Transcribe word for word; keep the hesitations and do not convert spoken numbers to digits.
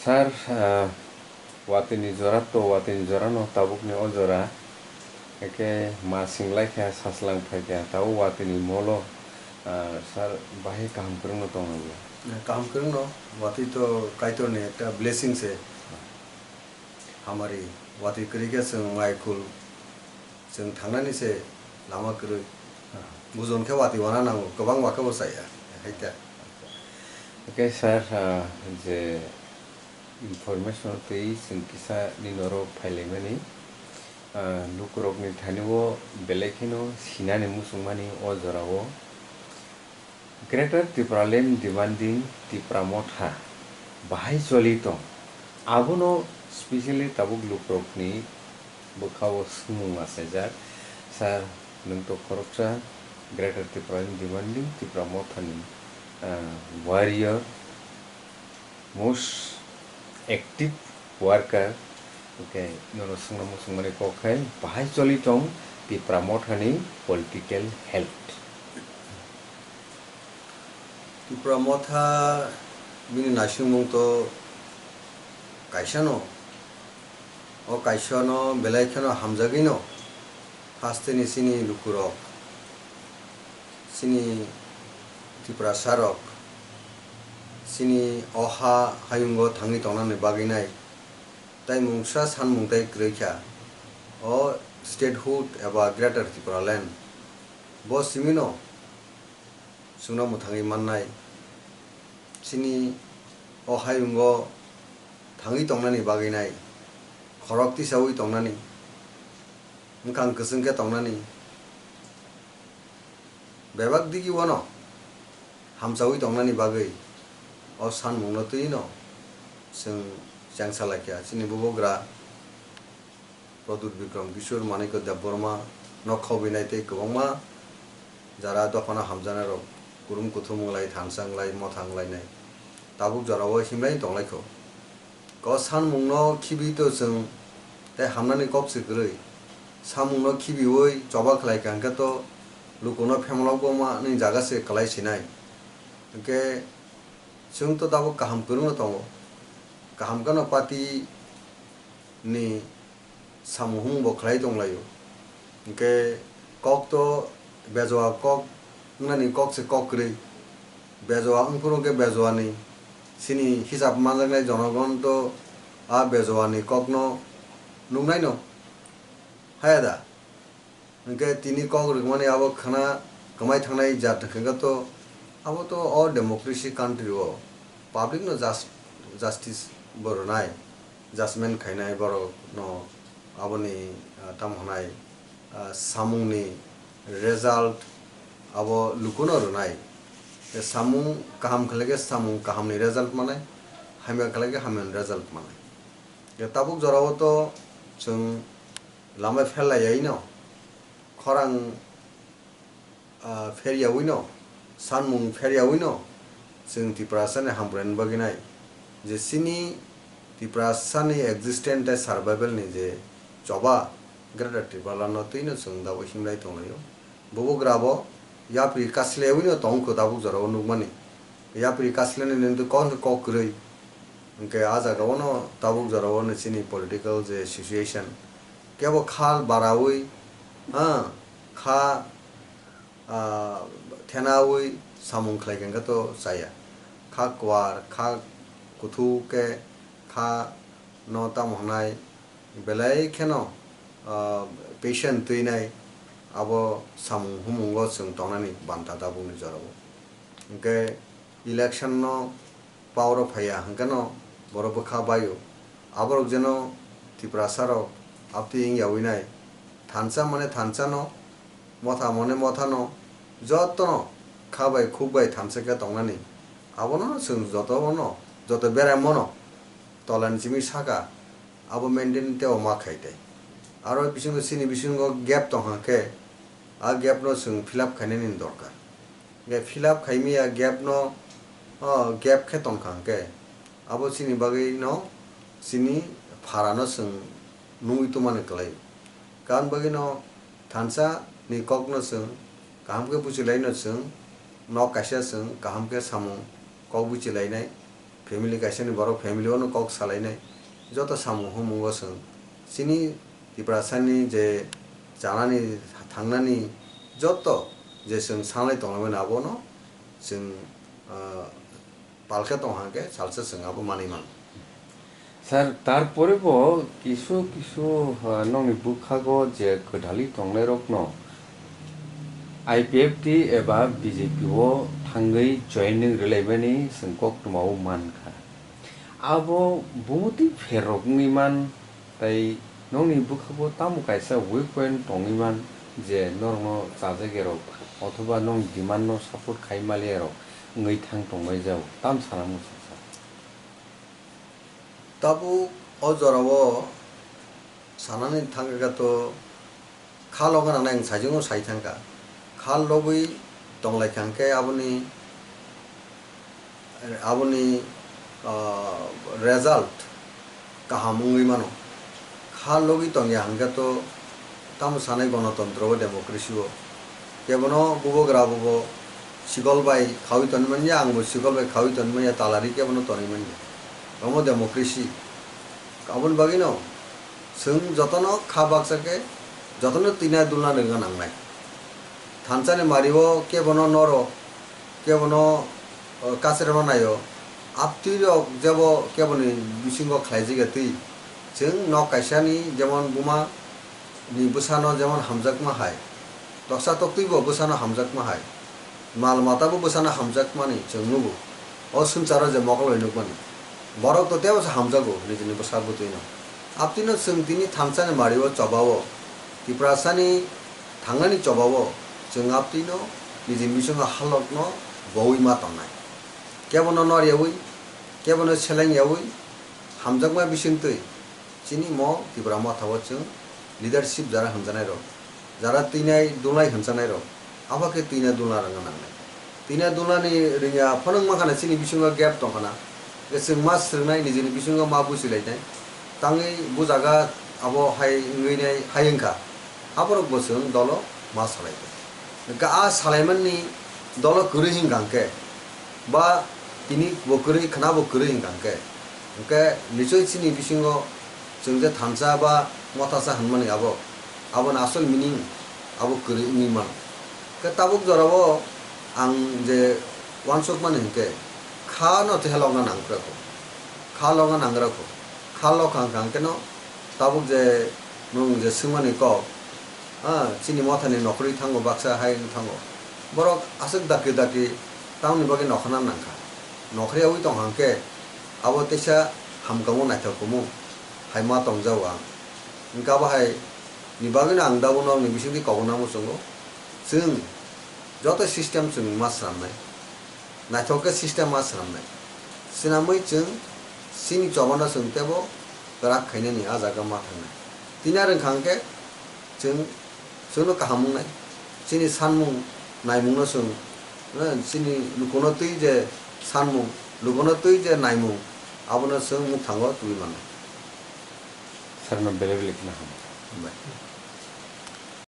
Sir, ah, watwi ni jora to, watwi ni jora no tabuk ni o jora, eke ma sing lai kha, saslang phai kha, tabuk watwi ni molo, ah, sir, bahai kaham kwrwng no tong nang ya? Kaham kwrwng no, watwi to Kaitor ni ekta blessing se. Hamari, watwi kwrwi khe chwng mai khul, chwng thangnani se lama kwrwi. Ah. Bujon khe watwi wana nango, kwbang ba khe bo chaya, hai ta. Okay, sir, ah, je information twi chwng kisa nini oro phailaimani, ah, lukurokni thani o belai kheno sinani muchungmani o jorao. Greater Tipraland demanding Tipra Motha bahai choli tong? Abono specially tabuk lukurokni bwkhao swngmung achaijak. Sir, nwng to khoroksa Greater Tipraland demanding Tipra Mothani, ah, warrior, most active worker, hwnkhe nono swngna muchungmani kok khe bahai choli tong Tipra Mothani political health? Tipra Motha bini naisingmung to kaisa no, o kaisa no belai kheno hamjagwi no. Hasteni chini lukurok, chini Tiprasa rok, chini o ha hayungo thangwi tongnani bagwi nai, tai mungsa sanmung tai kwrwi kha, o statehood eba Greater Tipraland. Bo simino chwngno mwthangwi mannai, chini o hayungo thangwi tongnani bagwi nai, khorok tisaui tongnani, bwkhang kwchwng khe tongnani, bebak digi uano hamchaui tongnani bagwi o sanmungno twi'-no chwng chengsa lai kha. Chini bubagra Pradyut Bikram Kishore, Manikya Debbarma, Nokha Binay tei kwbangma jara dophano hamjaknairok kurum kuthum wnglai, thansa wnglai, motha wnglainai tabuk jorao himlai tonglaikho. O sanmungno khibi to chwng tei hamnani kok se kwrwi. Samungno khibiui choba khlai kha hwnkhe to lukuno phemalokbo manwi jaga se kwlai sinai. Hwnkhe chwng to tabuk kaham kwrwngno tongo. Kaham kheno party ni samung humung bo khlai tonglaio. Hwnkhe kok to bejoa kok wngnani kok se kok kwrwi. Bejoa wngphuru hwnkhe bejoani chini hisab manjaknai jonogon to a bejoani kokno nuknaino. Haya da? Hwnkhe tini kok rwkmani abo khwna kwmai thangnai jat hwnkhe to, abo to o democracy country o public no jus-, justice bo rwnai, judgment khainai borok no aboni, ah, tamo hwnai, ah, samung ni result abo luku no rwnai. Samung kaham khlai khe samung kaham ni result manai, hamya khlai khe hamya ni result manai. Tabuk jora o to chwng lama pherlaiyaino, khorang, ah, pheryaui no, sanmung pheryaui no, chwng Tiprasani hamkraini bagwi nai je chini Tiprasani existence tei survival ni je choba Greater Tipraland no twi no chwng dabo himlai tonglaio. Bubagra bo yapri kasleui no tongkho tabuk jora o nukmani. Yapri kaslenani wngkha kok kwrwi. Hwnkhe a jaga o no tabuk jora o no chini political je situation kebo kha baraui, ha, kha, ah, thenaui samung khlai khe to chaya. Kha kwar, kha kuthu khe kha no tamo hwnai belai kheno, ah, patient twinai abo samung humungo chwng tongnani banta tabukni jorao. Hwnkhe election no power o phaiya hwnkhe no borok bwkha baio. Aborok jeno Tiprasa rok aptwi wngyaui nai. Thansa mane thansa no, motha mane motha no, joto no kha bai khuk bai thansa khe tongnani. Abono chwng joto no, joto berai mano tola ni simi saka abo maintain tei o ma khai tei. Aro bisingo chini bisingo gap tong kha khe a gap no chwng fill up khainani dorkar. Hwnkhe fill up khaimaya gap no, o gap khe tong kha hwnkhe abo chini bagwi no chini phara no chwng nungwi tongmani kwlai. Karon bagwi no thansa ni kok no chwng kaham khe buchilai no chwng nok kaisa chwng kaham khe samung kok buchilainai. family kaisani borok family-o no kok salainai. Joto samung humung o chwng chini Tiprasani je chanani thangnani joto je chwng sanglai tonglaimani abono chwng, ah, palkhe tong hangkhe salsa chwng abo manwi mano. Sir, tarpore bo kisu kisu, ah, nokni bwkhago je kwdali tongnairokno I P F T eba B J P o thangwi joining rwlaimani chwng koktwmao mankha. Abo bumutwi pherrok wngwi man, tei nokni bwkhago tamo kaisa weak point tongwi man je norokno chajakya rok othoba nokni demand no support khai maliya rok wngwi thang tongbai jao, tam sana muchung sir. Tabuk o jorao sanani thangkha to kha loga nangnai ang sajingo sai thangkha. Kha logwi tonglaikha hwnkhe aboni, aboni, ah, result kaham wngwi mano. Kha logwi tongya hwnkhe to tamo sanai gonotontro o democracy o kebono bubagra bobo sikol bai khawi tonwi manya, angbo sikol bai khawi tonwi manya, talari kebono tonwi manya. Omo democracy. Aboni bagwino chwng jotono kha baksa khe jotono twina dulna rwna nangnai. Thansani mario kebono noro, kebono, o, kasirano naio. Aptwi rok jebo keboni bisingo khlaijak ya twi. Chwng nok kaisani jemon buma ni bwsano jemon hamjakma hai, toksa toktwibo bwsano hamjakma hai, mal matabo bwsano hamjakmani chwng nugo. O swngcharo je mokol bai nukmani, borok to teibo se hamjago nijini bwsa bwtwino. Aptwino chwng tini thansani mario chobao, Tiprasani thangnani chobao chwng aptwino nijini bisingo halokno bowi ma tongnai. Kebono nor yaui, kebono seleng yaui, hamjakma bisingtwi. Chini mo Tipra Motha o chwng leadership jara hwnjanai rok, jara twinai dulnai hwnjanai rok, abo khe twina dulna rwna nangnai. Twina dulnani rwngya phano wngma khana chini bisingo gap tong khana, je chwng ma swrwngnai nijini bisingo ma buchilainai, tangwi bujaga abo hai wngwi nai hai wngkha. Aborok bo chwng dolo ma salai kha. Hwnkhe a salaimanni dolo kwrwi hwnkha hwnkhe, ba tini bo kwrwi, khna bo kwrwi hwnkha hwnkhe, hwnkhe nichoi chini bisingo chwng je thansa ba mothasa hwnmani abo, aboni asol meaning abo kwrwi wngwi mano. Hwnkhe tabuk jorao ang je uansukmani hwnkhe kha no teha lokna nangkra kho, kha lokna nangra kho, kha lokha hwnkha hwnkhe no tabuk je nwng je swngmani kok, ha, chini mothani nokhorwi thango, baksa hai wng thango. Borok aswk dakti dakti tamoni bagwi nokhorna nangkha. Nokhoryaui tongkha hwnkhe abo teisa hamkamo naithok kumu hai ma tongjago ang. Hwnkhe abo hai ni bagwino ang dabuno ni bisingtwi kobokna muchungo. Chwng joto system chwng ma swnamnai. Naithok khe system ma swnamnai. Swnamwi chwng chini chobano chwng teibo kwrak khainani a jaga ma thangnai. Tini a rwngkha hwnkhe chwng, chwngno kaham wngnai. Chini sanmung naimungno chwng, eh, chini lukuno twi je sanmung, lukuno twi je naimung, abono chwng mukthango twiwi mannai. Sir no belai belai kheno hambai. Hambai.